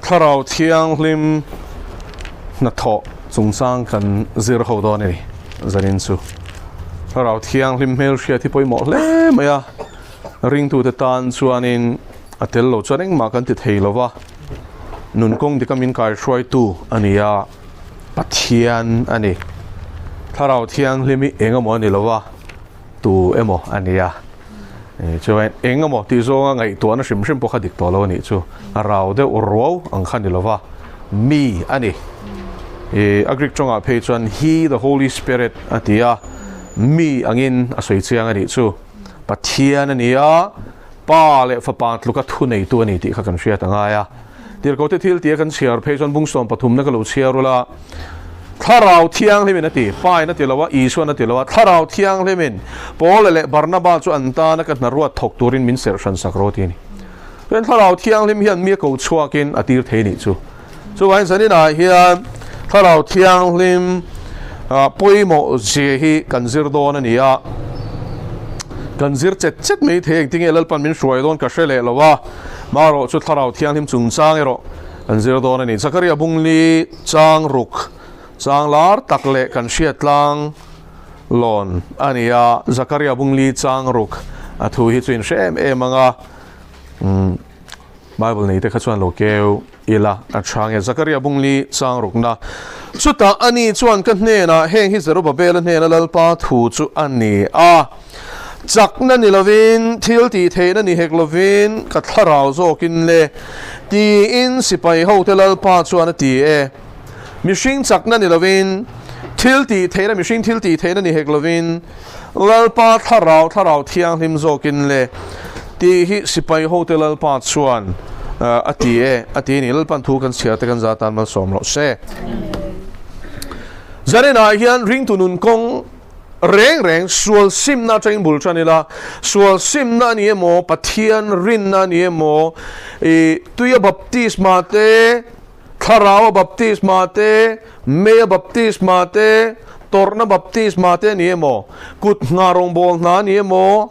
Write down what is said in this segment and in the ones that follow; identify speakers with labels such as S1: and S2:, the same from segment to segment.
S1: Thlarau Thianghlim hnathawh chungchang kan zir ho dawn a ni zanin chu. Thlarau Thianghlim hmelhriat hi pawimawh hle mai a, ringtute tan chuanin a tel lo chuan engmah kan ti thei lo va, nun kawng dika min kaihruaitu a ni a, Pathian a ni. Thlarau Thianghlim hi eng emaw a ni lo va, tu emaw a ni a. Chuan eng emaw tih zawnga ngaihtuahna hrim hrim pawh kha dik tawh lo a nih chu. A rau deuh ruau ang kha ni lova, mi a ni. A Greek tawngah phei chuan He, the Holy Spirit a ti a, mi angin a sawi chiang a nih chu. Pathian a ni a, Pa leh Fapa tluka thuneitu a ni tih kha kan hriat a ngai a. Tirhkohte thil tia kan chhiar phei chuan bung sawm pathumna ka lo chhiar ula, Thlarau Thianghlimin a ti, Pain a ti lo a, Isuan a ti lo a, Thlarau Thianghlimin Paula leh Barnaba chu an tana ka hna ruat thawk turin min serh hran sak rawh ti a ni. Chuan Thlarau Thianghlim hian mi a ko chhuakin a tir thei nih chu. Chuvangin zaninah hian Thlarau Thianghlim pawimawh zia hi kan zir dawn a ni a, kan zir chet chet mai thei engtinge Lalpan min hruai dawn ka hre leh lo a, Marawh chu Thlarau Thianghlim chungchang erawh kan zir dawn a ni. Zakaria Bungli chang ruk chang lar tak leh kan hriat tlang lawn a ni a, Zakaria Bungli chang ruk a thu hi chu in hre em em ang a, Bible nei te kha chuan lo keu ila a tha nge. Zakaria Bungli chang rukna chutah a ni chuan ka hnenah heng hi Zerubabela hnena Lalpa thu chu a ni a. Chakna ni lovin, thil tih theihna ni hek lovin, ka thlarau zawkin le, tiin sipai hote Lalpa chuan a ti e. Mihring chakna ni lovin, thil tih theihna, mihring thil tih theihna ni hek lovin, Lalpa thlarau, thlarau thianghlim zawkin le, tih hi sipai hote Lalpa chuan a ti e, a ti a ni. Lalpan thu kan chhiar te kan za tan malsawm rawh se. Zaninah hian ringtu nun kawng Reng reng, sual simna atangin bul tan ila, sual simna a ni emaw, Pathian rinna a ni emaw, i tuia baptisma te, thlaraua baptisma te, meia baptisma te, tawrhna baptisma te a ni emaw, kut hna rawngbâwl hna a ni emaw,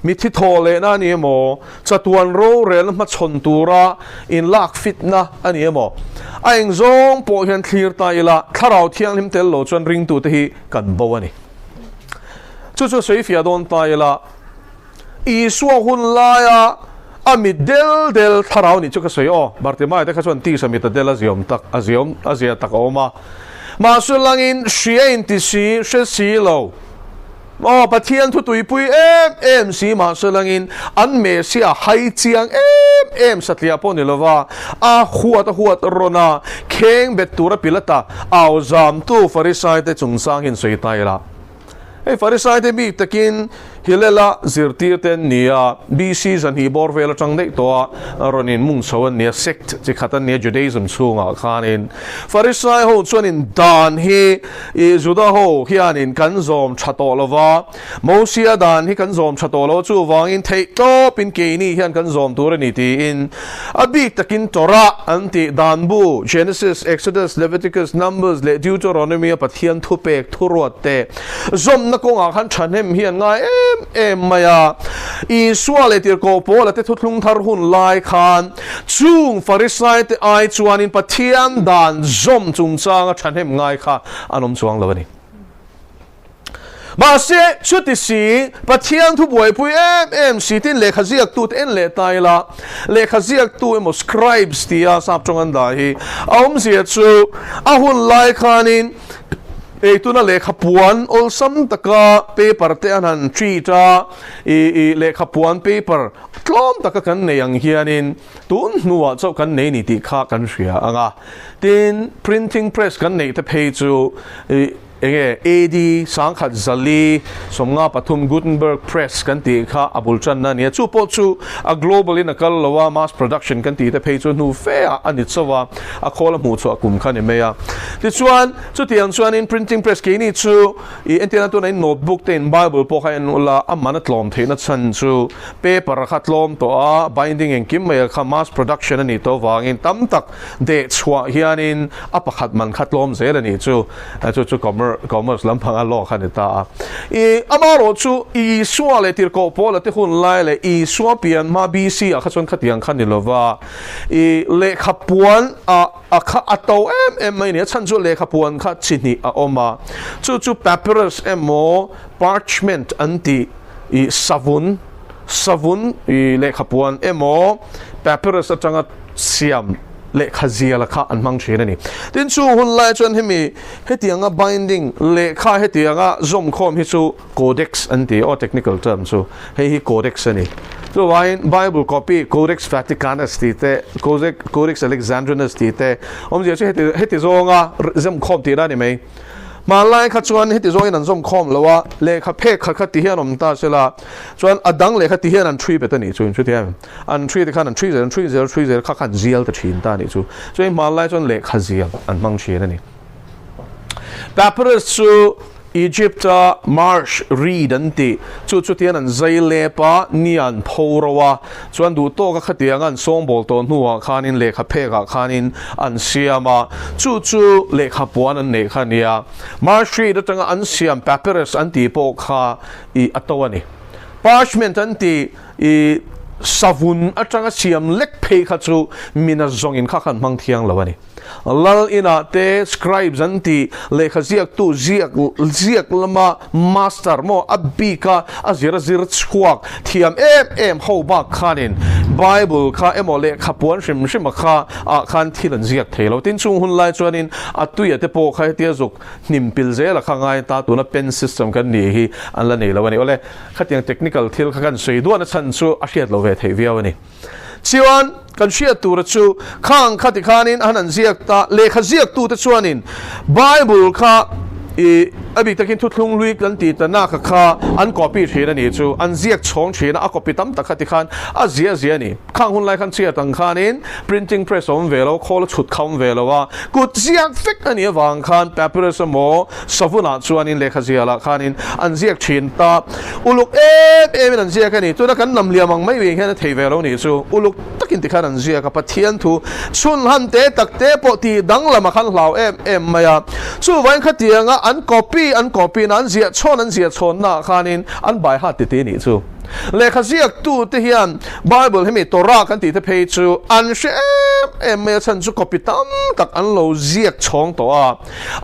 S1: Mithi thaw lehna a ni emaw, chatuan rorelna hmachhawn tura inlak fitna a ni emaw, a eng zawng pawh hian thlir ta ila, Thlarau Thianghlim tel lo chuan ringtute hi kan bo a ni. Chu chu sawifiah dawn ta ila, Isua hun laia a mit del del Thlarau nih chu ka sawi aw, Bartimaia te kha chuan tisa mit a del a ziawm tak, a ziawm, a zia tak a awm a, mahse langin hria inti si, hre si lo, Aw, Pathian thu tuipui em em si mahse langin an Messiah hai chiang em em satliah pawh ni lova, a huat a huat rawn a, kheng bet tura Pilata au zamtu Farisaite chungchang hian sawi ta ila. Hei Farisaite bik takin Hilela zirtirte an ni a, BC zahnih bawr vel atang daih tawh a rawn in mung chho an ni a, sect chi khat an ni a Judaism chhungah khanin Farisai ho chuanin dan hi I Juda ho hianin kan zawm tha tawh lo va, Mosia dan hi kan zawm tha tawh lo, chuvangin theih tawpin keini hian kan zawm tur a ni tiin a bik takin Torah an tih dan bu, Genesis, Exodus, Leviticus, Numbers leh Deuteronomy a Pathian thupek thuruat te zawmna kawngah khan thahnem hi an ngai em em mai a. Isua leh Tirhkoh Paula te thuthlung thar hun lai khan Chung Farisaite ai chuanin Pathian dan zawm chungchanga thahnem ngai kha an awm chuang lo a ni. Mahse, chuti si, Pathian thu buaipui em em si tin lehkha ziaktute en leh ta ila, lehkha ziaktu emaw scribes tia sap tawng an dah hi a awmzia chu a hun lai khanin eituna lehkha puan awlsam taka paper te an han treat a, i lehkha puan paper Tlawm taka kan nei ang hianin tun hnuah chauh kan nei ni tih kha kan hria ang a. Tin, printing press kan neih te phei chu ih enge AD sangkhat zali sawmnga pathum Gutenberg press kan tih kha a bul tanna a ni a. Chu pawh chu a global in a kal lo a, mass production kan tih te phei chu hnu fe ah a ni chauh a, a khawl a hmuh chhuah kum kha ni mai a. Tichuan, chutiang chuanin printing press keini chu I entirna tuna in notebook te in bible pawh kha en ula a man a tlawm theihna chhan chu paper kha tlawm tawh a, binding engkim mai kha mass production a nih tawh avangin tam tak deh chhuah hianin a pakhat man kha tlawm zel a nih chu, chu chu Commerce lampanga law kha a ni ta a. I amarawh chu Isua leh Tirhkoh Paula te hun lai leh Isua pian hma BC ah kha chuan khatiang kha ni lova i lehkha puan ah a kha a to em em mai a ni. A chhan chu lehkha puan kha chi hnih a awm a, chu chu papyrus emaw parchment an tih i savun savun i lehkha puan emaw papyrus atanga siam lehkha ziala kha an hmang thin a ni. Tin chu hun lai chuan hemi hetianga binding lehkha hetianga zawmkhawm hi chu codex an ti aw technical term chu hei hi codex a ni. Chuvangin Bible copy Codex Vaticanus tih te Codex Alexandrinus tih te awmzia chu heti heti zawnga zawmkhawm tihna a ni mai. Hmanlai kha chuan heti zawngin an zawmkhawm lo a, lehkha phek khat kha ti hian awm ta sela chuan a dang lehkha ti hian an ṭhui bet a nih chu inhrethiam. An ṭhui te khan an ṭhui zel, an ṭhui zel, ṭhui zel kha kha an zial ta ṭhin ta a nih chu. Chuan hmanlai chuan lehkha zial an hmang ṭhin a ni. Papyrus chu Egypt-a marsh reed an tih chu chutian an zai lep a, ni an pho ro a, chuan duh tawka khatianga an sawngbawl tawh hnuah khanin lehkha phekah khanin an siam a, chu chu lehkha puan an neih kha a nia. Marsh reed atanga an siam papyrus an tih pawh kha i a to a ni. Parchment an tih i savun atanga siam lek phei kha chu mina zawngin kha khan hmang thiang lo a ni. Lal inah te scribes an tih lehkha ziaktu ziak ziak lama master maw a bika a zir a zir chhuak thiam em em ho bak khanin Bible kha emaw lehkha puan hrim hrim a kha ah khan thil an ziak thei lo. Tin chung hun lai chuanin a tuia te pawh kha hetia zuk hnim pil zela kha ngai ta tuna pen system kan nih hi an la nei lo a ni. Awle khatiang technical thil kha kan sawi duahna chhan chu a hriat lo ve theih viau a ni. Chuan kan hriat tura chu khang kha tikhanin an han ziak ta, lehkha ziaktute chuanin Bible kha i a bik takin thuthlung hlui kan tih ta nak kha an copy thin a nih chu, an ziak chhawng thin a, a copy tam tak kha tikhan a zia zia a ni. Khang hun lai khan chhiat ang khanin printing press a awm ve lo, khawl a chhut kha a awm ve lo a, kut ziak vek a nih avang khan papyrus emaw Savunah chuanin lehkha zialah khanin an ziak thin ta. Uluk em emin an ziak a ni. Tuna kan lam liam ang mai veng hian a thei ve lo nih chu. Uluk takin tikhan an ziak a, Pathian thu chhunhlan te tak te pawh tih danglam a khan hlau em em mai a. Chuvangin khatianga an copy an copy na an ziah chhawn an ziah chhawnnaah khanin an bai hat titi a nih chu. Lehkha ziaktute hian Bible hemi Torah kan tih te phei chu an hre em em mai a, chhan chu copy tam tak an lo ziak chhawng tawh a.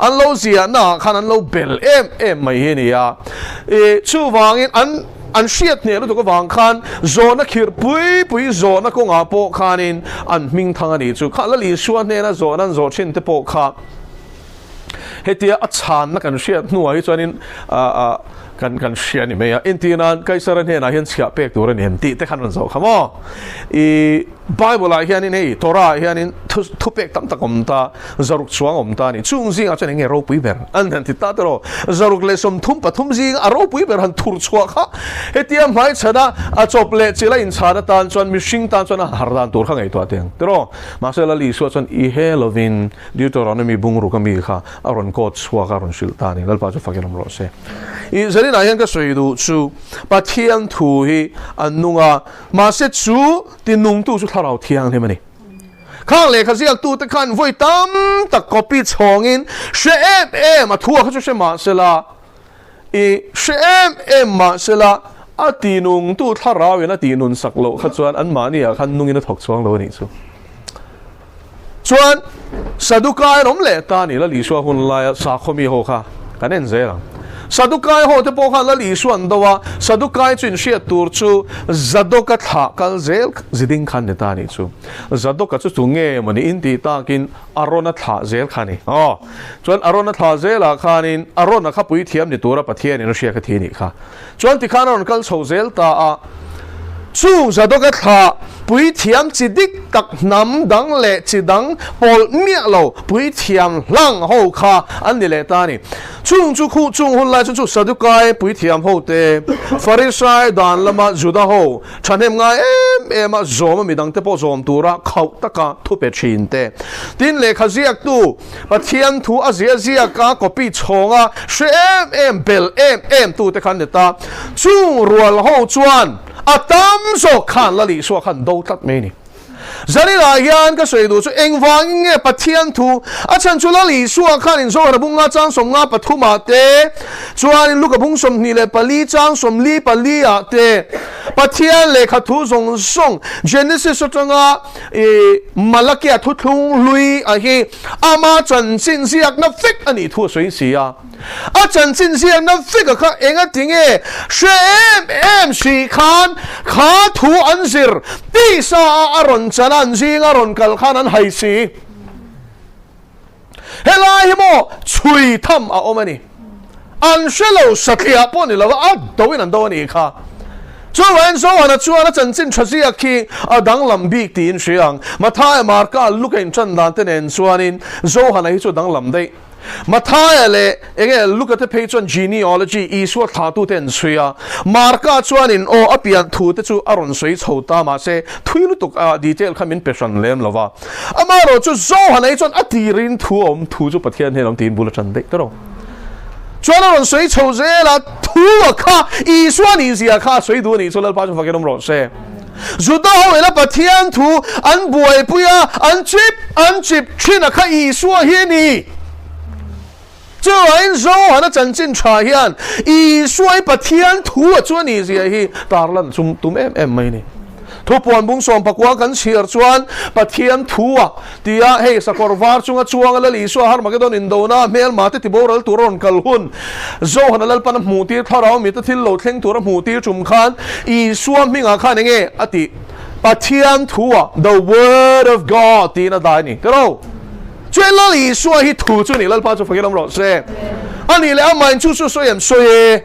S1: An lo ziahna ah khan an lo bel em em mai hi a ni a. I chuvangin an an hriat hneh lutuk avang khan zawhna khirh pui pui zawhna kawngah pawh khanin an hming thang a nih chu. Kha Lal Isua hnena zawhna an zawh thin te pawh kha hetia a chhanna kan hriat hnuah hi chuanin ah kan kan hria a ni mai a. Entirnan Kaisara hnenah hian chhiah pek tur a ni em tih te khan rawn zawh kha maw? I Bible ah hianin hei Torah ah hianin thu thupek tam tak awm ta, zaruk chuang awm ta a ni. Chung zingah chuan eng nge ropui ber an han ti ta tawh? Zaruk leh 33 zinga a ropui ber han thur chhuah kha hetia hmaichhana a chawp leh chil a inchhan atan chuan mihring tan chuan a har dan tur kha ngaihtuah teh ang tiraw? Mahse Lal Isua chuan i he lovin Deuteronomy bungruk ami kha a rawn kawt chhuak a rawn hrilh ta a ni. Lalpa chu fakin awm rawh se. I zaninah hian ka sawi duh chu Pathian thu hi a nung a, mahse chu Tinungtu chu Thlarau Thianghlim a ni. Khang lehkha ziaktute khan vawi tam tak copy chhawngin hre em em a thua kha chu hre mah sela, i hre em em mah sela a tinungtu Thlarauin a tihnun sak loh kha chuan anmahniah khan nungin a thawk chuang lo a nih chu. Chuan Sadukai an awm leh ta a ni, Lal Isua hun laia sakhaw mi ho kha kan en zel ang. Sadukai ho te pawh khan Lal Isua an do a, Sadukai chu inhriat tur chu Zadoka thlah kal zel ziding khan ni ta a nih chu. Zadoka chu chu nge maw ni intih takin Arona thlah zel kha a ni. Aw, chuan Arona thlah zelah khanin Arona kha puithiam ni tura Pathianin a hria kha thi a nih kha. Chuan tikhan a rawn kal chho zel ta a, chung Zadoka thlah puithiam chi dik tak hnam dang leh chi dang pawlh miah lo puithiam hlang ho kha an ni leh ta a ni. Chung chu khuh chung hun lai chuan chu Sadukai puithiam ho te, Farisai dan lama Juda ho thahnem ngai em em a zawm a midang te pawh zawm tura khauh taka thu pe thin te. Tin lehkha ziaktu Pathian thu a zia ziak a, copy chhawng a, hre em em, bel em em tu te khan ni ta. Chung rual ho chuan a tam zawk khan Lal Isua khan do tlat mai a ni. Zaninah hian ka sawi duh chu engvangin nge Pathian thu a chhan chu Lal Isua khanin Zohar bunga chang 53 ah te chuanin Luka bung 24 chang 44 ah te Pathian lehkha thu zawng zawng Genesis atanga i Malakia thuthlung hlui a hi ama chanchin ziakna vek a nih thu a sawi si a. A chanchin ziakna vek a kha engati nge hre em em si khan kha thu an zir tisa a a rawn chan a an zinga rawn kal khan an hai si. Helai hi maw chhui tham a awm a ni. An hre lo satliah pawh ni lo a, a do in an do a nih kha. Chuvangin Johana chuan a chanchin tha ziak hi a danglam bik tiin hria ang. Mathaia, Marka, Luka intan dan te nen chuanin Johana hi chu a danglam daih. Mathaia leh enge Luka te phei chuan genealogy, Isua thlatu te an chhui a. Marka chuanin aw a pian thu te chu a rawn sawi chho ta mahse thui lutuk a detail kha min pe hran lem lo va. Amaherawh chu Johana hi chuan a tirin thu a awm thu chu Pathian hian a awm tiin bul a tan daih ta ro. Chuan a rawn sawi chho zel a, thu a kha Isua nih zia kha a sawi duh a nih chu Lalpa chu fakin awm rawh se. Juda ho ina Pathian thu an buaipui a, an chip an chip thin a kha Isua hi a ni. Chuvangin Johana chanchin tha hian Isua hi Pathian thu a chu a nih zia hi tarlan chu tum em em mai a ni. Thupuan bung 19 kan chhiar chuan Pathian thu a tia hei sakawr var chunga chuanga Lal Isua Harmagedon indona hmelma te tiboral tur a rawn kal hun Johana Lalpan a hmuh tir thlarau mite thil lo thleng tur a hmuh tir tum khan Isua hmingah khan enge a tih Pathian thu a the word of God tiin a dai a ni. Tiraw? Chuan Lal Isua hi thu chu ni Lalpa chu fakin awm rawh se. A nih leh amahin chu chu sawi an sawi e.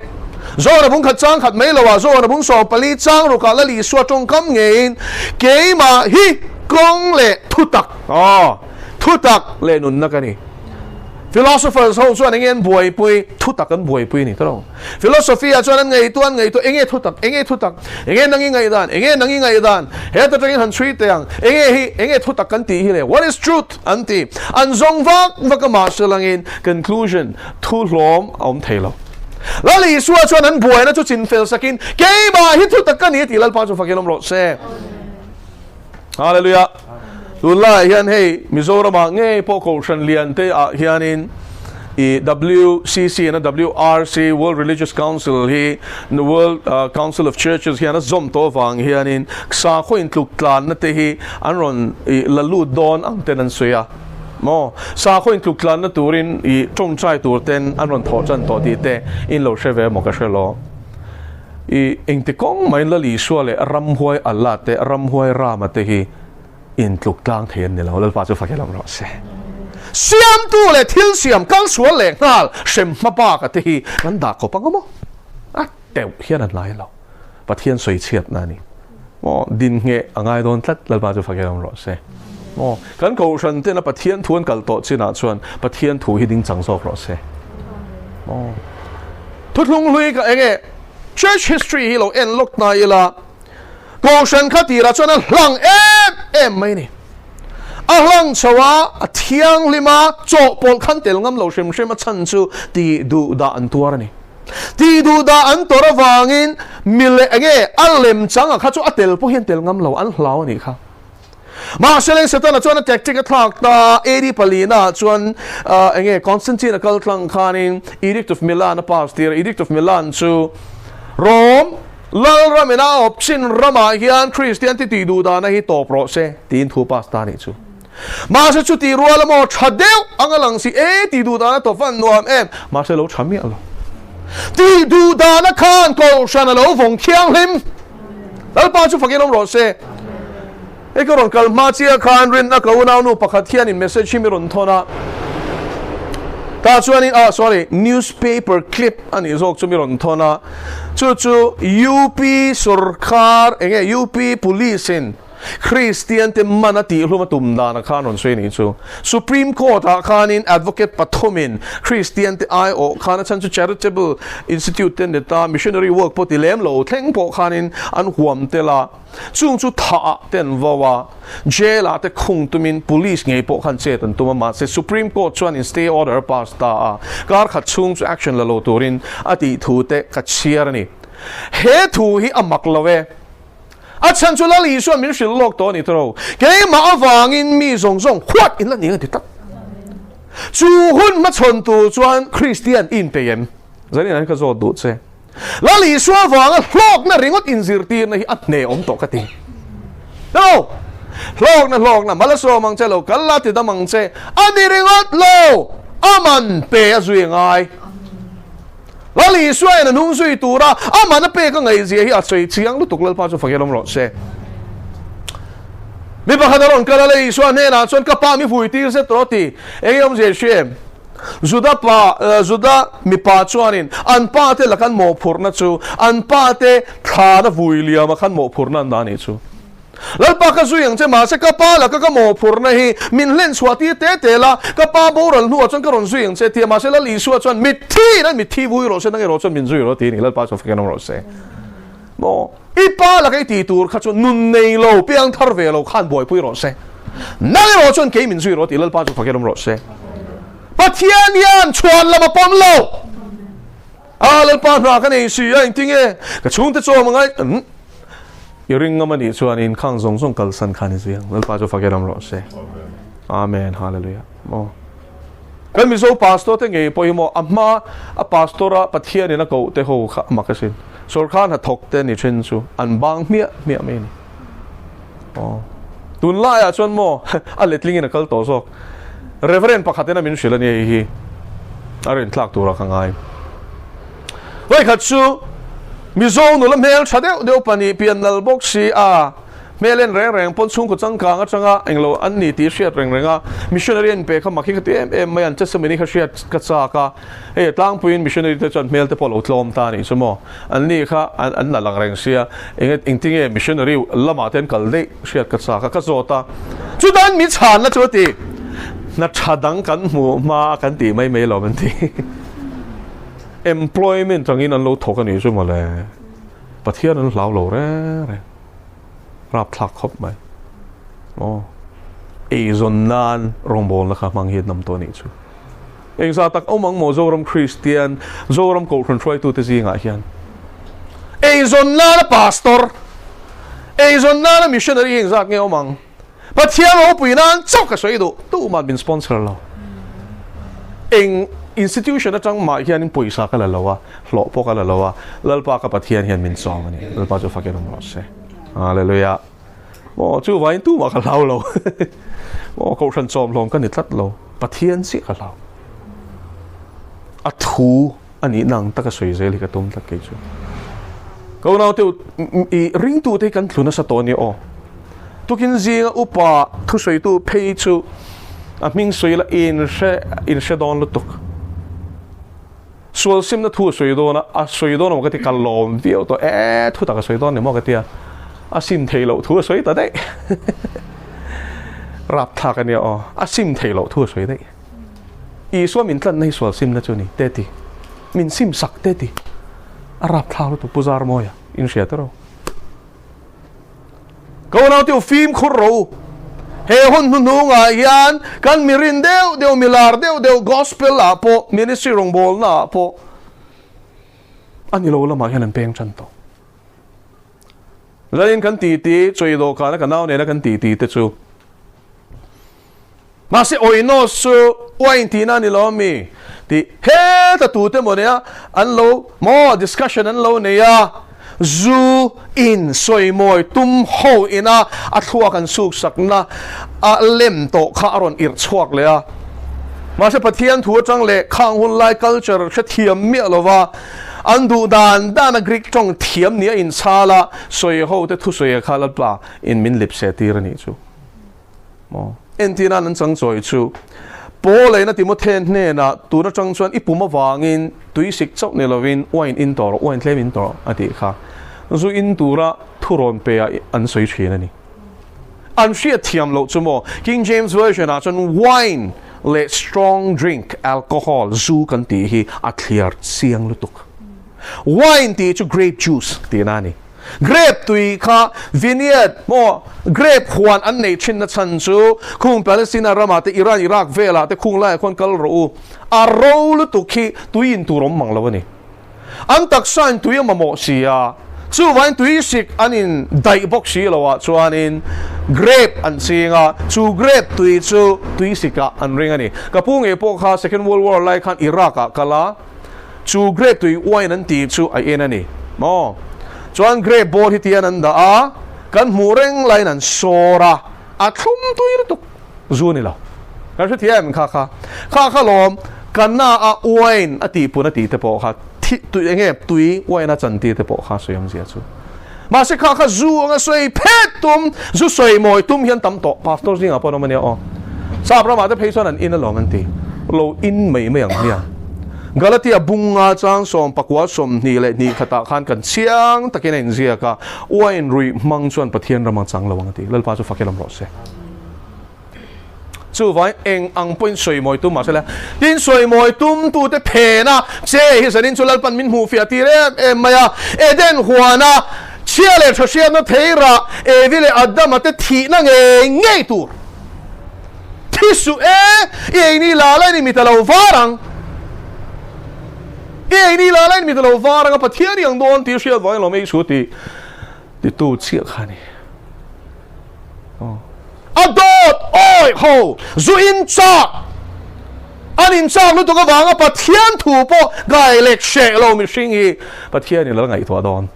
S1: Zohana bung khat chang khat mai loah Zohana bung 14 chang rukah Lal Isua tawngkam ngeiin keimah hi kawng leh thutak, aw, thutak leh nunna ka ni. Philosophers ho chuan enge an buaipui? Thutak an buaipui a ni tawh lo. Philosophy ah chuan an ngaihtuah an ngaihtuah enge thutak, enge thutak, enge nang i ngaihdan, enge nang i ngaihdan, heta tangin han chhui teh ang, enge hi, enge thutak kan tih hi le, what is truth an ti. An zawng vak vak a mahse langin conclusion, thu hlawm a awm thei lo. Lal Isua chuan an buaina chu chinfel sakin, keimah hi thutak ka ni a tih Lalpa chu fakin awm rawh se. Hallelujah. Tunlaiah hian hei Mizoramah ngei pawh Kohhran lian te ah hianin i WCC ena WRC World Religious Council hi World Council of Churches hian a zawm tawh avang hianin sakhaw intluk tlanna te hi an rawn i la lut dawn ang ten an sawi a maw sakhaw intluk tlanna turin i tawngtai tur ten an rawn thawh tan tawh tih te in lo hre ve maw ka hre lo. I engti kawng maiin Lal Isua leh Ramhuai Allah te, Ramhuai Rama te hi intluk tlang thei an ni lo. Lalpa chu fak lam rawh se. Siamtu leh thil siam kal sual leh nghal hrem hma baka te hi kan dah khawp ang maw? A teuh hian an lai lo. Pathian sawi chhiatna a ni. Maw din ngheh a ngai dawn tlat Lalpa chu fak lam rawh se. Maw kan kohhran tena Pathian thu an kal tawh chinah chuan Pathian thu hi ding chang zawk rawh se. Maw Thuthlung hlui ka enge Church history hi lo en lawk ta ila Kohhran kha tirah chuan a hlang em em mai ni. A hlang chho a, a thianghlim a, chawhpawlh khan tel ngam lo hrim hrim a chhan chu tih duh dah an tuar a ni. Tih duh dah an tawrh avangin mi leh enge a lem chang a kha chu a tel pawh hian tel ngam lo an hlau a nih kha. Mahse leng Setana chuan a tactic a thlak ta, AD palina ah chuan enge Constantine a kal tlang khanin Edict of Milan a pass tir a, Edict of Milan chu Rome Lalram ina a awp chin ramah hian Kristian te tih duh dahna hi tawp rawh se tiin thu pass ta nih chu. Mahse chuti rual emaw tha deuh ang a lang si e tih duh dahna tawp van nuam em, mahse lo tha miah lo. Tih duh dahna khan Kohhran a lo vawng thianghlim. Lalpa chu fakin awm rawh se. Hei ka rawn kal hma chiah khan rinna ka unaunu pakhat hianin message hi mi rawn thawn a. Tah chuanin, ah sorry, newspaper clip a nih zawk chu mi rawn thawn a. Chu chu UP sorkar, enge UP police in Kristian te man a tihhlum a tum dan a khan rawn sawi a nih chu. Supreme Court ah khanin advocate pathumin Kristian te aiawh khan a chhan chu charitable institute te neta missionary work pawh ti lem lo thleng pawh khanin an huam tel a. Chung chu thah ah te an vo a, jail ah te khung tumin police ngei pawh khan chet an tum a, mahse Supreme Court chuan in stay order a pass ta a, kar khat chhung chu action la lo turin a tih thu te ka chhiar a ni. He thu hi a mak lo e. A chhan chu Lal Isuan min hrilh lawk tawh a ni tawh. Keimah avangin mi zawng zawng huat in la ni ang a ti tlat. Chu hun hmachhawn tur chuan Kristian i inpeih em? Zanin ah hian ka zawt duh che. Lal Isua avanga hlawkna ringawt inzirtirna hi a hne awm tawh ka ti. No! Hlawkna hlawkna mal a sawm ang che lo, kal la ti dam ang che. A ni ringawt lo! A man pe a zui a ngai. Lal Isua in a hnung zui tura a man a pek a ngaihzia hi a sawi chiang lutuk Lalpa chu fak awm rawh se. Mi pakhat a rawn kal a Lal Isua hnenah chuan ka pa mi vui tir zet rawh ti. Eng nge awmzia i hria em? Juda pa, Juda mipa chuanin an pa te lakan mawhphurhna chu an pa te thlana vui liama khan mawhphurhna an dah a nih chu. Lalpa ka zui ang che, mahse ka pa laka ka mawhphurhna hi min hlen chhuah tir te te la, ka pa boral hnuah chuan ka rawn zui ang che tia, mahse Lal Isua chuan mitthi in an mitthi vui rawh se, nang erawh chuan min zui rawh ti a ni, Lalpa chuan fakin awm rawh se. Maw, i pa laka i tih tur kha chu nun nei lo, piang thar ve lo khan buaipui rawh se, nang erawh chuan kei min zui rawh ti, Lalpa chu fakin awm rawh se. Pathian hian chhuan lam a pawm lo. A Lalpa hna ka nei si a, engtinge ka chhungte chawm a ngai? I ring ngam a nih chuan in khang zawng zawng kalsan kha ni zui ang. Lalpa chu fak eram rawh se. Amen. Hallelujah. Maw. Kan Mizo pastor te ngei pawh hi maw a hma a pastor a Pathian in a koh te ho kha a mak asin. Sawrkar hnathawk te ni then chu an bang hmiah hmiah mai a ni. Aw. Tunlaiah chuan maw a letling in a kal tawh zawk. Reverend pakhat in a min hrilh a nia hei hi. A rintlak turah ka ngai. Vawikhat chu Mizo nula hmel tha deuh deuh pahnih pian nal bawk si a, hmel en reng reng pawn chhungkaw changkang atanga englo an ni tih hriat reng reng a, missionary an pe kha mak hi ka ti em em mai a, an testimony kha hriat ka chak a, hei tlangpuiin missionary te chuan hmel te pawh a lo tlawm ta a nih chu maw, an ni kha an la lang reng sia, enge engtinge missionary lamah te an kal daih hriat ka chak a, ka zawt a, chutan mi chhanna chu a ti, hna tha dang kan hmuh hma a kan tih mai mai lo an ti. Employment angin an lo thawk a nih chu mawle. Pathian an hlau lo reng reng. Rapthlak khawp mai. Aw. Eizawn nan rawngbawlna kha hmang hi an awm tawh a nih chu. Engzah tak awm ang maw Zoram Kristian, Zoram Kohhran hruaitute zingah hian. Eizawn nana pastor, eizawn nana missionary hi engzat nge awm ang? Pathian ropui nan chauh ka sawi duh, tuman min sponsor lo. Eng institution atang mah hianin pawisa ka la lo a, hlawh pawh ka la lo a, Lalpa ka Pathian hian min chawm a ni. Lalpa chu fakin awm rawh se. Hallelujah. Maw chuvangin tumah ka hlau lo. Maw kohhran chawm hlawm ka ni tlat lo. Pathian chiah ka hlau. A thu a nihna ang taka sawi zel hi ka tum tlat kei chu. Ka unaute i ringtute hi kan tlu nasa tawh a nia aw. Tukin zinga upa thusawitu phei chu a hming sawi la in hre in hre dawn lutuk. Sual simna thu a sawi dawn a, a sawi dawn emaw ka ti ka lawm viau tawh e thu tak a sawi dawn ni maw ka tia a sim thei loh thu a sawi ta daih. Rapthlak a nia aw, a sim thei loh thu a sawi daih. Isua min tlanna hi sual simna chu a ni te ti. Min sim sak te ti. A rapthlak lutuk Pu Zarmawia in hria tawh ro. Ka unaute u fimkhur ro u. He hun hnuhnungah hian kan mi rin deuh deuh, mi lar deuh deuh gospel ah pawh, ministry rawngbawlna ah pawh a ni lo lamah hian an peng tan tawh. Lalin kan titi, chawi dawhkana ka nau nena kan titi te chu Mahse oinos chu uain tihna a ni lo ami? Tih heta tute maw nia an lo maw discussion an lo nei a, zu in sawimawi tum ho ina a thluak an suksakna a lem tawh kha a rawn irh chhuak leh a. Mahse Pathian thu atang leh khang hun lai culture hrethiam miah lova an duh dan dan a Greek tawng thiam nia inchhal a sawi ho te thusawi kha Lalpa in min lipse tir a nih chu. Maw? Entir nan an chang chawi chu Paul-a'n Timothy hnenah tun atang chuan i pum avangin tuisik chauh ni lovin wine in tawh rawh, wine tlem in tawh rawh a tih kha. Zu in tura thurawn pe ah an sawi thin a ni. An hriat thiam loh chu maw? King James Version ah chuan wine leh strong drink, alcohol, zu kan tih hi a thliar chiang lutuk. Wine tih chu grape juice tihna a ni. Grape tui kha vineyard maw grape huan an nei thin na chhan chu khung Palestina ramah te Iran Iraq velah te khung laiah khuan kal rawh u. A ro lutuk hi tui in tur awm mang lo a ni. An taksa in tui a mamawh si a. Chuvain tuisik an in daih bawk si lo ah chuanin grape an ching a, chu grape tui chu tuisik ah an ring a ni. Ka pu ngei pawh kha Second World War lai khan Iraq ah kal a, chu grape tui wine an tih chu a en a ni maw? Chuan grape bawr hi tian an dah a, kan hmuh reng laiin an sawr a, a thlum tui lutuk zu ni lo. Kan hrethiam em kha kha? Kha kha lawm Kana a wine a tih pun a tih te pawh kha thi tui enge tui wine a chan tir te pawh kha sawi awmzia chu. Mahse kha kha zu anga sawi phet tum, zu sawi mawi tum hian tam tawh. Pastor zingah pawh an awm a nia aw. Sap ramah te phei chuan an in alawm an ti. Lo in mai mai ang nia. Galatia bunga chang 14 22 khatah khan kan chiang takin a inziak a, wine ruih hmang chuan Pathian ram a chang lo ang a ti. Lalpa chu fak i lam rawh se. Chuvangin eng ang pawhin sawimawi tum mahse la, tin sawimawi tumtute phena che hi zanin chu Lalpan min hmuhfiah tir em em mai a. Eden huana chhia leh tha hriatna thei rah Evi leh Adama te thihna ngei ngei tur thi suh e, i eini la la in i mit a lo var ang, i eini la la in mit a lo var ang a Pathian i ang dawn tih hriat vangin lawm ei suh tih titu chiah kha a ni. A dawt awih ho zu in chak an in chak lutuk avanga Pathian thu pawh gailek hreh lo mihring hi Pathian in la ngaihtuah dawn.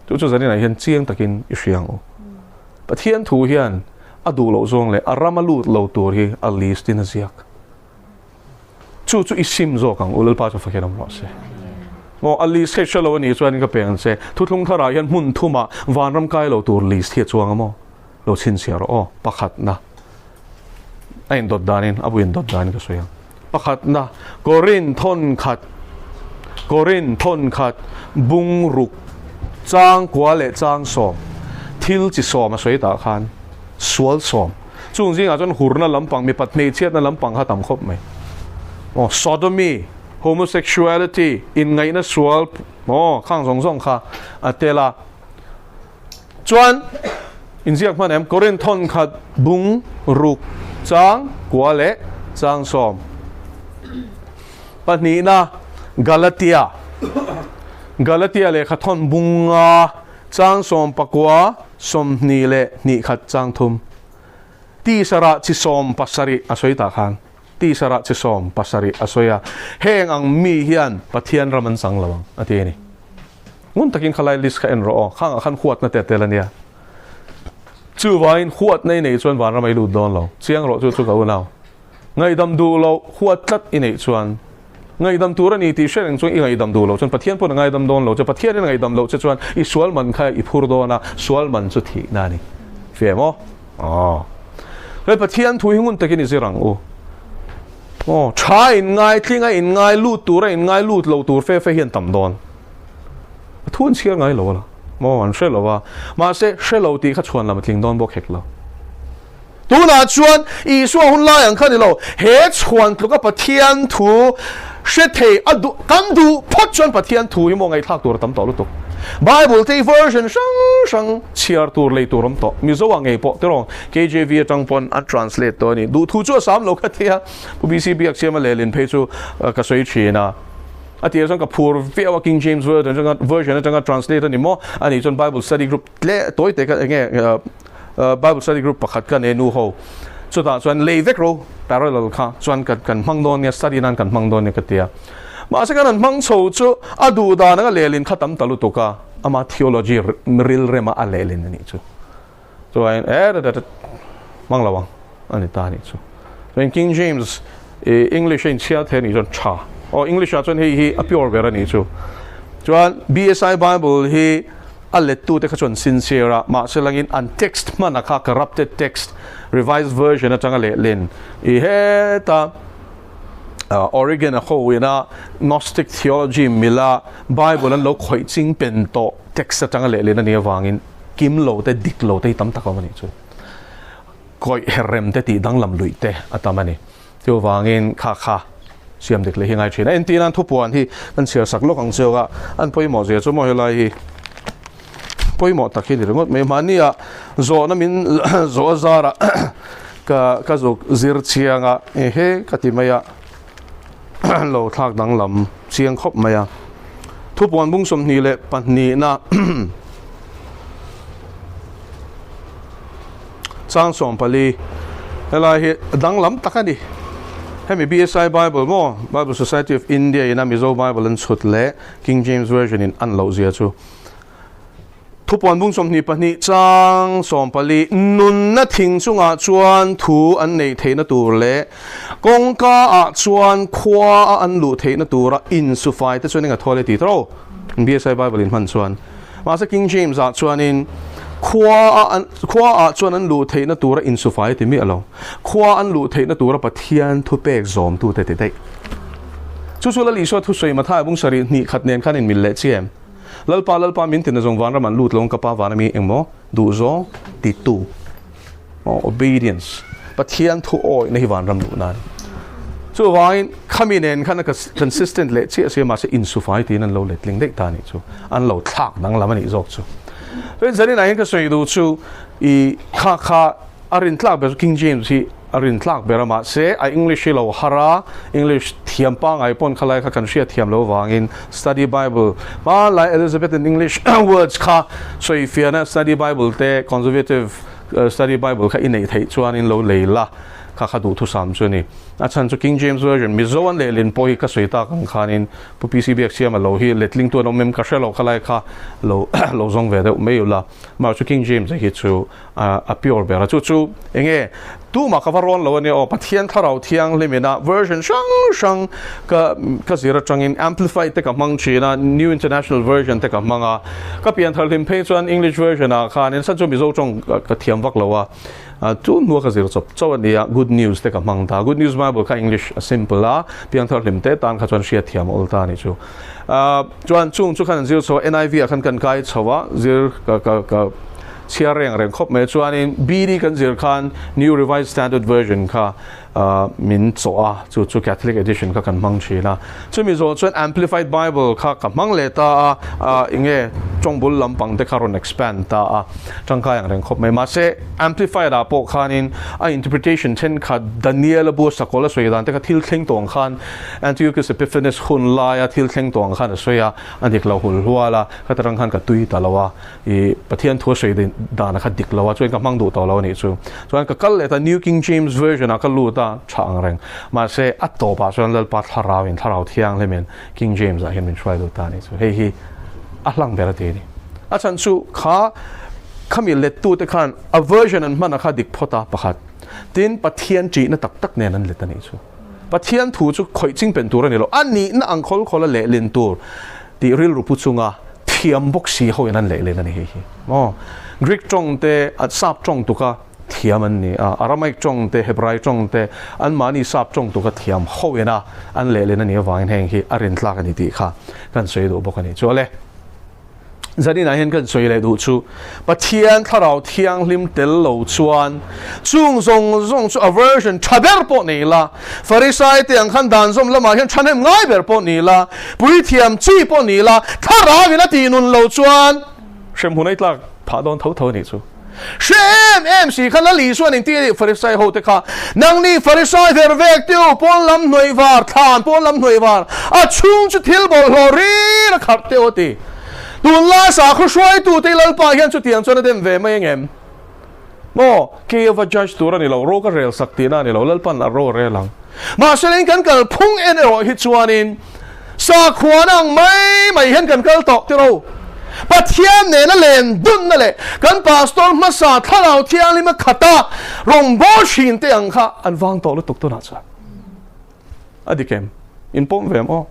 S1: Chu chu zaninah hian chiang takin i hria ang u. Pathian thu hian a duh loh zawng leh a ram a lut lo tur hi a list in a ziak. Chu chu i sim zawk ang u, Lalpa chu fakhian awm rawh se. Aw, a list hi hre lo a nih chuan ka peng ang che. Thuthlung tharah hian hmun thumah vanram kai lo tur list hi a chuang a maw? Lo chhinchhiah rawh aw. Pakhatna, a indawt danin, a bu indawt danin ka sawi ang. Pakhatna, Korin thawn khat, Korin thawn khat, bung ruk, chang kua leh chang sawm, thil chi sawm a sawi tah khan, sual sawm. Chung zingah chuan hurna lampang, mipat hmeichhiatna lampang kha tam khawp mai. Aw, sodomy, homosexuality, inngaihna sual, aw, khang zawng zawng kha a tel a. Chuan, inziak hman em, Korinth thawn khat bung, ruk, chang, kua leh chang sawm. Pahnihna, Galatia. Galatia lehkha thawn bunga chang sawm pakua, 22 khat chang thum. Tisarah chi 70 a sawi tah khan tisarah chi 70 a sawi a, heng ang mi hian Pathian ram an chang lo ang a ti a ni. Ngun takin khalai list kha en rawh aw, khangah khan huatna te a tel a nia. Chuvangin huatna i neih chuan vanram a i lut dawn lo. Chiang rawh chu chu ka unau. Ngaihdam duh loh huat tlat i neih chuan ngaihdam tur a ni tih hre reng chuan i ngaihdam duh loh chuan Pathian pawn a ngaidam dawn lo che. Pathianin a ngaihdam loh che chuan i sual man kha i phur dawn a, sual man chu thihna a ni. Fia maw? Aw. Hei Pathian thu hi ngun takin i zir ang u. Aw, tha in ngai, tlinga in ngai, lut tura in ngai, lut lo tur fe fe hian tam dawn. A thu an chhiar ngai lo a la. Maw, an hre lo a. Mahse, hre lo tih kha chhuan lam a tling dawn bawk hek lo. Tunah chuan Isua hun lai ang kha ni lo, he chhuan tluka Pathian thu hre thei a duh, kan duh phawt chuan Pathian thu hi maw ngaihthlak tur a tam tawh lutuk. Bible te hi version hrang hrang chhiar tur lei tur awm tawh. Mizo ah ngei pawh tiraw KJV atang pawn an translate tawh a ni. Duh thu chu a sam lo kha tia Pu BC Biaksiama lehlin phei chu ka sawi thin a. A tirah chuan ka phur viau a King James version atanga translate a ni maw? Ani chuan Bible study group tle tawi te kha enge Bible study group pakhat ka nei nu ho chutah chuan lei vek ro parallel kha chuan kan kan hmang dawn nia study nan kan hmang dawn nia ka tia mahse kan han hmang chho chu a duh dan anga lehlin kha tam ta lutuk a ama theology ril rema a lehlin a nih chu chuan e hmang lo ang a ni ta a nih chu chuan King James English a inchhiar thei a nih chuan tha aw English ah chuan hei hi a pure ber a nih chu chuan BSI Bible hi A lettute kha chuan sincere a, mahse langin an text hmana kha corrupted text, revised version atanga lehlin i heta Origen a hoina Gnostic theology mila Bible an lo khawih ching pen tawh text atanga lehlin a nih avangin kim lo te dik lo te hi tam tak a awm a nih chu. Kawih herrem te tih danglam luih te a tam a ni. Chuvangin kha kha siam dik leh hi ngai thin a. Entir nan thupuan hi kan chhiar sak lawk ang chiau a, an pawimawh zia chu maw helai hi pawimawh tak hi ni ringawt mai. Mahnia zawhna min zawh a zarah ka ka zuk zir chiang a, ehe ka ti mai a, lo thlak danglam chiang khawp mai a. Thupuan bung 22na chang 14 helai hi danglam tak a ni. Hemi BSI Bible maw, Bible Society of India ina Mizo Bible an chhut leh King James Version in an loh zia chu. Thupuan bung 22 chang 14, Nunna thing chungah chuan thu an neih theihna tur leh kawngka ah chuan khua a an luh theihna tura insufai te chuan eng a thawl e ti tawh BSI Bible in hman chuan. Mahse King James ah chuanin khua a an khua ah chuan an luh theihna tura insufai ti miah lo. Khua an luh theihna tura Pathian thupek zawmtu te ti daih. Chu chu Lal Isua thusawi Mathaia bung sarih hnih khat nen khan inmil leh chi em? Lalpa, Lalpa min tina zawng vanram an lut lo ang ka Pa vana mi engmaw duh zawng titu maw obedience Pathian thu awihna hi vanram luh nan. Chuvangin khami nen khan a consistent leh chiah sia mahse insufai tiin an lo letling daih ta anih chu an lo thlak danglam anih zawk chu. Chuan zanin ah hian ka sawi duh chu i kha kha A rin tlak ber chu King James hi a rin tlak ber a, mahse a English hi lo har a, English thiam pangai pawn khalai kha kan hriat thiam lo vangin Study Bible hmanlai Elizabethan English words kha sawi fiahna Study Bible te Conservative Study Bible kha i neih theih chuanin lo lei la kha kha duhthusam chu a ni. A chhan chu King James Version Mizo an lehlin pawh hi ka sawi tak ang khanin Pu PC Biaksiama lo hi letlingtu an awm em ka hre lo khalai kha lo lo zawng ve deuh mai ula. Mahse King James a hi chu a pure ber a, chu chu enge tumah ka va rawn lo ania aw, Pathian Thlarau Thianghlim ina version hrang hrang ka ka zir atangin Amplified te ka hmang thin a, New International Version te ka hmang a, ka pian thar hlim phei chuan English version ah khan in san chu Mizo tawng ka thiam vak lo a, tun hnua ka zir chawp chauh ania, Good News te ka hmang ta, Good News Bible kha English a simple a, pian thar hlim te tan kha chuan hriat thiam a awl ta a nih chu. Chuan chung chu khan an zir chho a, NIV ah khan kan kai chho a, zir ka ka ka chhiar reng reng khawp mai. Chuanin BD kan zir khan New Revised Standard Version kha min chawh a, chu chu Catholic edition kha kan hmang thin a. Chumi zawh chuan Amplified Bible kha ka hmang leh ta a, enge tawng bul lampang te kha rawn expand ta a, tangkai ang reng khawp mai. Mahse Amplified ah pawh khanin a interpretation thenkhat Daniel-a bu a sakawlh a sawi dan te kha thil thleng tawh ang khan Antiochus Epiphanes hun laia thil thleng tawh ang khan a sawi a, a dik lo hul hual a, khata rang khan ka tui ta lo a, i Pathian thu a sawi dan a kha dik lo a, chuan ka hmang duh tawh lo a nih chu. Chuan ka kal leh ta New King James Version ah ka lut a, tha ang reng. Mahse, a tawpah chuan Lalpa Thlarauin, Thlarau Thianghlimin King James ah hian min hruai lut ta a nih chu. Hei hi a hlang ber a ti a ni. A chhan chu kha khami lettute khan a version an hman a kha dik phawt a pakhat. Tin, Pathian ṭihna tak tak nen an let a nih chu. Pathian thu chu khawih ching pen tur a ni lo, a nihna ang khawl khawl a lehlin tur tih rilru pu chunga thiam bawk si hoin an lehlin a ni hei hi. Maw? Greek tawng te, sap tawng tuka thiam an ni a, Aramaic tawng te, Hebrai tawng te, anmahni sap tawng tuka thiam hoin a an lehlin a nih avangin heng hi a rintlak a ni tih kha kan sawi duh bawk a ni. Chu ale. Zaninah hian kan sawi leh duh chu Pathian Thlarau Thianghlim tel lo chuan chung zawng zawng chu a version tha ber pawh nei la, Farisai te ang khan dan zawm lamah hian thahnem ngai ber pawh ni la, puithiam chi pawh ni la, Thlarau in a tih nun lo chuan hremhmun ei tlak phah dawn tho tho a nih chu. Hre em em si kha Lal Isuan in ti a ni Farisai ho te kha, Nangni Farisai ver vek te u, pawn lam hnuai var, thlan pawn lam hnuai var, a chhung chu thil bawlhhlawh rir a kharh te u a ti. Tunlai sakhaw hruaitu te Lalpa hian chutiang chuan a dem ve mai angem? Maw, kei ava judge tur a ni lo, ro ka rel sak tihna a ni lo, Lalpan a ro a rel ang. Mahse leng kan kal phung en erawh hi chuanin sakhuana ang mai mai hian kan kal tawh tiro. Pathian nena len dunna leh kan pastor hmasa Thlarau Thianghlim a khata rawngbâwl thin te ang kha an vang tawh lutuk tunah chuan. A dik em? In pawm ve em aw?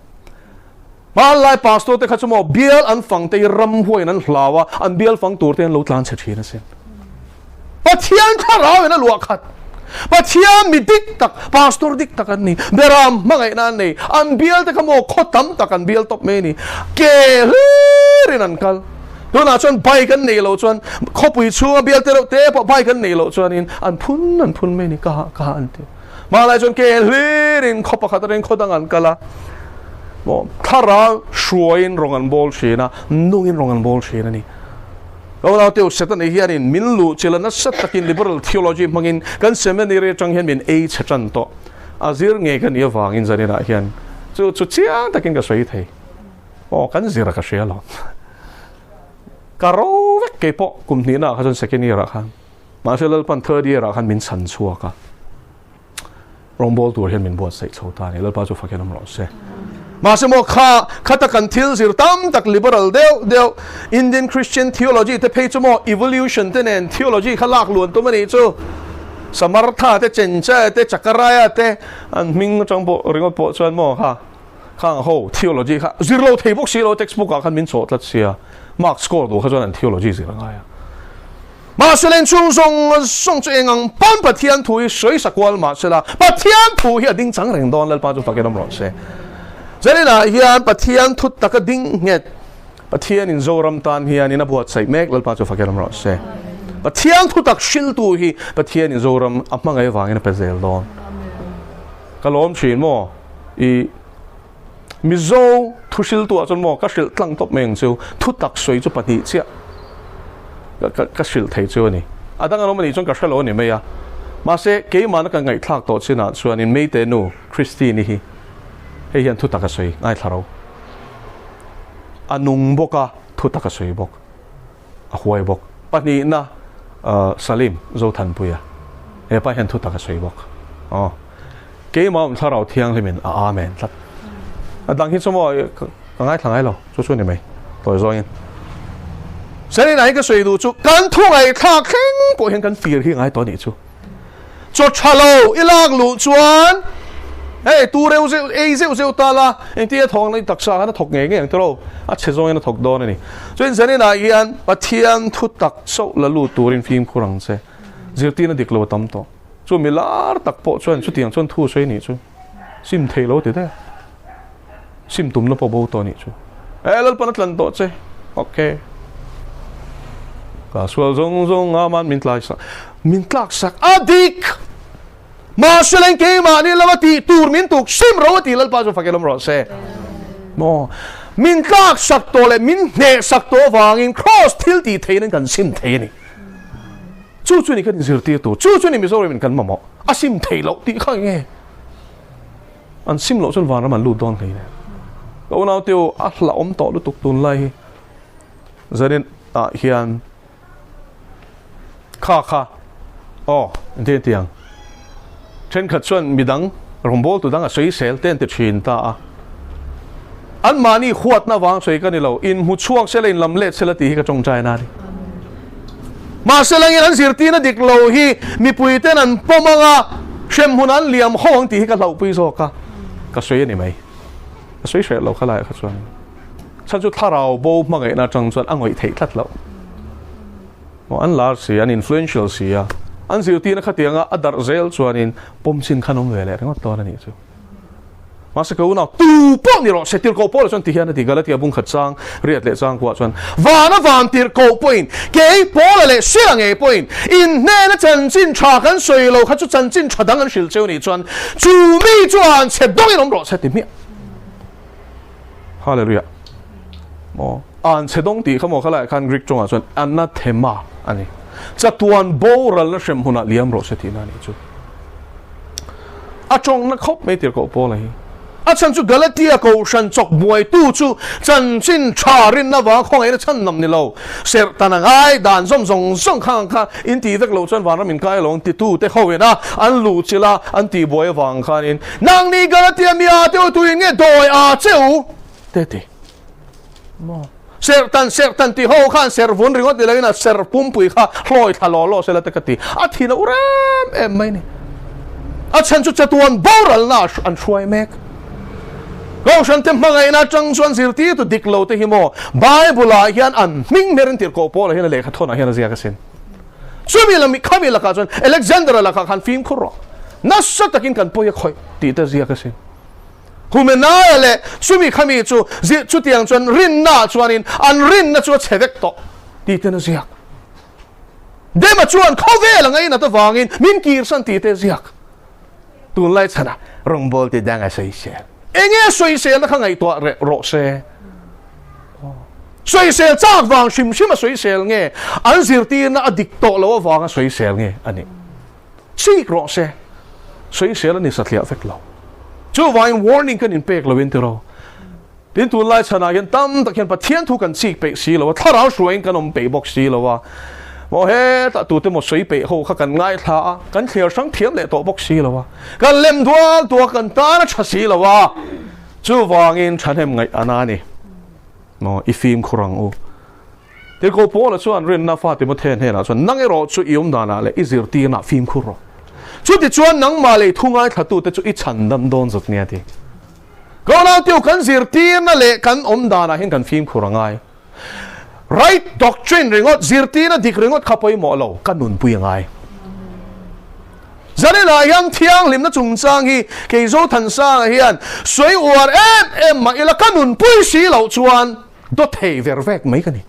S1: Hmanlai pastor te kha chu maw bial an fang te hi ramhuaiin an hlau a, an bial fang tur te an lo tlan chhe thin asin. Pathian thlarau in a luah khat. Pathian mi dik tak, pastor dik tak an ni. Beram hmangaihna an nei. An bial te kha maw khaw tam tak an bial tawp mai a ni. Ke hlir in an kal. Tunah chuan bike an neih loh chuan khawpui chhunga bial te reuh te pawh bike an neih loh chuanin an phun an phun mai a ni. Ka hah ka hah an ti. Hmanlai chuan ke hlirin khaw pakhat atangin khaw dang an kal a, maw thlarau hruaiin rawng an bawl thin a, nungin rawng an bawl thin a ni. Ka unau teu Satan ei hianin min luh chilh a nasa takin liberal theology hmangin kan seminary atang hian min ei chhe tan tawh. A zir ngei ka nih avangin zaninah hian chu chu chiang takin ka sawi thei. Aw kan zir a ka hria lo. Ka ro vek kei pawh kum hnihna ah kha chuan second year ah khan. Mahse Lalpan third year ah khan min chhan chhuak a. Rawngbawl tur hian min buatsaih chho ta a ni. Lalpa chu fakin awm rawh se. Mahse maw kha khata kan thil zir tam tak liberal deuh deuh Indian Christian theology te phei chu maw evolution te nen theology kha lak luan tum a nih chu. Samartha te Chenchaya te Chakaraya te an hming atang pawh ringawt pawh chuan maw kha khang ho theology kha zir lo thei bawk si lo textbook ah khan min chawh tlat sia mark score duh kha chuan an theology zir a ngai a. Mahse leng chung zawng zawng chu eng ang pawn Pathian thu hi sawi sa kual mahsela Pathian thu hi a ding chang reng dawn Lalpa chu fakin awm rawh se. Zaninah hian Pathian thu taka ding nghet Pathianin Zoram tan hianin a buatsaih mek Lalpa chu fakin awm rawh se. Pathian thu tak hriltu hi Pathianin Zoram a hmangaih avangin a pe zel dawn. Ka lawm thin maw i Mizo thu hriltuah chuan maw ka hrilh tlang tawp mai ang chu, thu tak sawi chu pahnih chiah ka ka hrilh thei chu a ni. A dang an awm a nih chuan ka hre lo a ni mai a. Mahse, keimahna ka ngaihthlak tawh chinah chuanin Meite nu Christine-i hi hei hian thu tak a sawi ngaithla ro. A nung bawk a, thu tak a sawi bawk. A huai bawk. Pahnihna Salim Zothanpuia he pa hian thutak a sawi bawk. Aw. Keimah awm thlarau thianghlimin a amen tlat. A dang hi chu maw ka ngaithla ngai lo. Chu chu ni mai. Tawi zawngin. Salim ah hi ka sawi duh chu kan thu ngaihthlak thleng pawh hian kan fir hi ngai tawh a nih chu. Chaw tha lo i lak luh chuan hei tu reuh zeuh ei zeuh zeuh ta la engtin a thawk ang taksa khan a thawk ngei ngei ang tiraw a chhe zawngin a thawk dawn a ni. Chuan zaninah hian Pathian thu tak chauh la lut turin fimkhur ang che. Zirtirna dik lo a tam tawh. Chu mi lar tak pawh chuan chutiang chuan thu sawi nih chu sim thei lo ti daih a. Sim tumna pawh bo tawh nih chu. E Lalpan a tlan tawh che. Ok. Ka sual zawng zawng a man min tlai sak. Min tlak sak a dik. Mahse leng keimahni lama tih tur min tuk sim ro a ti Lalpa chu fak elawm rawh se. Maw. Min tlak sak tawh leh min hneh sak tawh avangin cross thil tih theihin an kan sim thei a ni. Chu chu ni kan inzirtir tur. Chu chu ni Mizoram in kan mamawh. A sim thei loh tih kha enge? An sim loh chuan vanram an lut dawn hlei nen. Ka unau te u, a hlauhawm tawh lutuk tunlai hi. Zanin ah hian kha kha aw engtin ti ang. Thenkhat chuan midang rawngbawltu dang a sawisel te an ti thin ta a. Anmahni huatna avang sawi ka ni lo, inhmu chhuak sela inlam let sela tih hi ka tawngtai na a ni. Mahse langin an zirtirna dik lo hi mipui ten an pawm ang a, hremhmun an liam ho ang tih hi ka hlauhpui zawk a, ka sawi a ni mai. Ka sawi hreh lo kha laiah kha chuan. Chhan chu thlarau bo hmangaihna atang chuan a ngawih theih tlat loh. Aw an lar si, an influential si a, an zirtirna khatianga a darh zel chuanin pawm chin khan awm ve leh ringawt dawn a nih chu. Mahse ka unau tu pawh ni rawh se, tirhkoh pawh lo chuan ti hian a ti, Galatia bung khat chang riat leh chang kuah chuan, Vana van tirhkoh pawhin, kei Paula leh Sila ngei pawhin, in hnena chanchin tha kan sawi lo kha chu chanchin tha dang an hrilh cheu nih chuan, chu mi chu an chhe dawngin awm rawh se ti hmiah. Hallelujah. Maw? An chhe dawng tih kha maw khalaiah khan Greek tawngah chuan anathema a ni. Chatuan boralna hrem hunah liam rawh se tihna a nih chu. A tawngna khawp mai tirhkoh Paula hi. A chhan chu Galatia kohhran chawk buaitu chu chanchin tha rinna vanga khawngaihna chhan nam ni lo. Serhtan a ngai dan zawm zawng zawng kha ang kha in tih vek loh chuan vanram in kai lo ang titu te ho ina an luh chilh a an tih buai avang khanin nangni Galatia mi a te u tuin nge dawi a che u te ti. Maw? Serhtan serhtan tih ho khan serh vun ringawt ni loin a serh pumpui kha hlawi thla law law sela te ka ti. A thin a u rem em mai ni. A chhan chu chatuan boralna an hruai mek. Kohhran te hmangaihna atang chuan zirtirtu dik lo te hi maw Bible ah hian an hming hmer in tirhkoh Paula hian a lehkha thawnah hian a ziak asin. Chumi lam khami lakah chuan Alexander-a lakah khan fimkhur rawh. Nasa takin kan pawi a khawih tih te ziak asin. Humenaia leh chumi khami chu chutiang chuan rinnaah chuanin an rinna chu a chhe vek tawh tih ten a ziak. Dema chuan khawvel a ngainat avangin min kirsan tih te a ziak. Tunlai chhanah rawngbâwl ti dang a sawisel. Enge a sawiselna kha ngaihtuah reh rawh se. Sawisel chak vang hrim hrim a sawisel nge, an zirtirna a dik tawh lo avanga sawisel nge a nih. Chik rawh se, sawisel a ni satliah vek lo. Chuvangin warning kan inpek lo in tiraw. Tin, tunlai chhanah hian tam tak hian Pathian thu kan chik peih si lo a, thlarau hruaiin kan awm peih bawk si lo a. Maw hetah tute maw sawi peih ho kha kan ngaithla a, kan thliar hrang thiam leh tawh bawk si lo a, kan lem dual dual kan tan a tha si lo a, chuvangin thahnem ngaih a na a ni. Maw i fimkhur ang u. Tirhkoh Paula chuan rinna fa Timothea hnenah chuan, Nang erawh chu i awm danah leh i zirtirnah fimkhur rawh. Chutichuan nangmah leh i thu ngaithlatute chu i chhandam dawn zawt nge a ti. Ka unautiu kan zirtirna leh kan awm danah hian kan fimkhur a ngai. Right doctrine ringawt, zirtirna dik ringawt kha pawimawh lo, ka nunpui a ngai. Zaninah hian thianghlimna chungchang hi kei Zothansanga hian sawi uar em em mah ila ka nunpui si loh chuan Dawthei ver vek mai ka ni.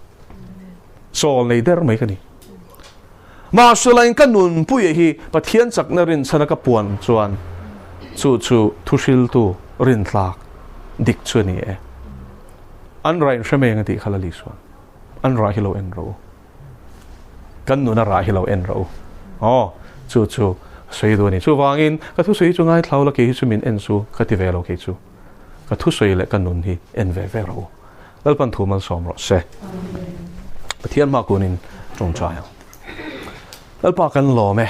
S1: Sawl nei der mai ka ni. Mahselain ka nunpuia hi Pathian chakna rinchhana ka puan chuan chu chu thuhriltu rintlak dik chu a ni e. An rah inhre mai ang a tih kha Lali chuan an rah hi lo en rawh u. Kan nun a rah hi lo en rawh u. Aw, chu chu sawi duh a ni. Chuvangin ka thusawi hi chu ngaithla ula kei hi chu min en chu ka ti ve lo kei chu. Ka thusawi leh ka nun hi en ve ve rawh u. Lalpan thu malsawm rawh se. Pathian hma kunin tawngtai ang. Lalpa kan lawm e.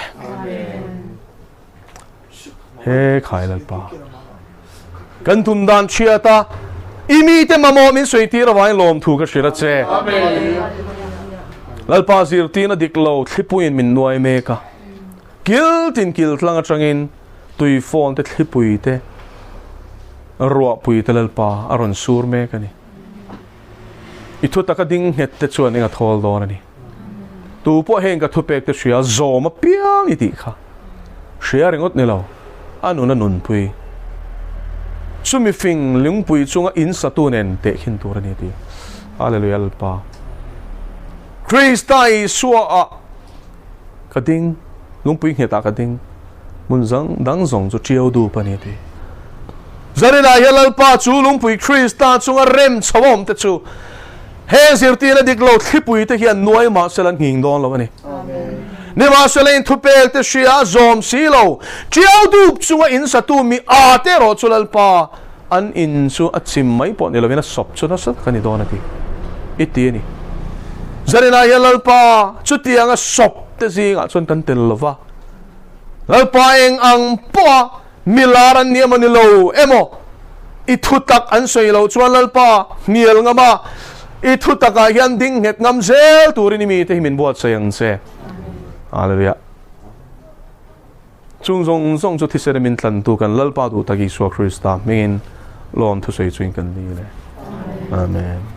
S1: He khai Lalpa. Kan tum dan chhiata i mite mamawh min sawi tir avangin lawm thu ka hrilh a che. Lalpa zirtirna dik lo thlipuiin min nuai mek a. Kil tin kil tlang atangin tui fawn te thlipui te ruahpui te Lalpa a rawn sur mek a ni. I thu taka ding nghet te chuan eng a thawl dawn a ni. Tu pawh heng ka thupek te hria zawm apiang i tih kha hria ringawt ni lo, a nun a nunpui. Chumi fing lungpui chunga in satu nen tehkhin tur a ni a ti. Hallelujah Lalpa. Krista Isua ah Ka ding, lungpui nghetah ka ding, hmun zang dang zawng chu ṭiau dup a ni a ti. Zarinah hian Lalpa chu lungpui Krista chunga rem chho a awm te chu heng zirtirna dik lo thlipui te hian nuai mahsela an nghing dawn lo a ni. Nimahsela inthupek te hria a zawm si lo, ṭiau dup chunga in satu mi â te erawh chu Lalpa An in chu a chim mai pawh ni lovin a sawp chu nasa tak a ni dawn a ti. I ti a ni. Zaninah hian Lalpa chutianga sawp te zingah chuan kan tel lo va. Lalpa eng ang pawha milar an ni emaw ni lo emaw i thutak an sawi loh chuan Lalpa hnial ngam a, i thutakah hian ding nghet ngam zel turin i mite hi min buatsaih ang che. Hallelujah. Chung zawng zawng chu thisen a min tlantu kan Lalpa duh tak Isua Krista hmingin lawm thusawi chuin kan ni le. Amen.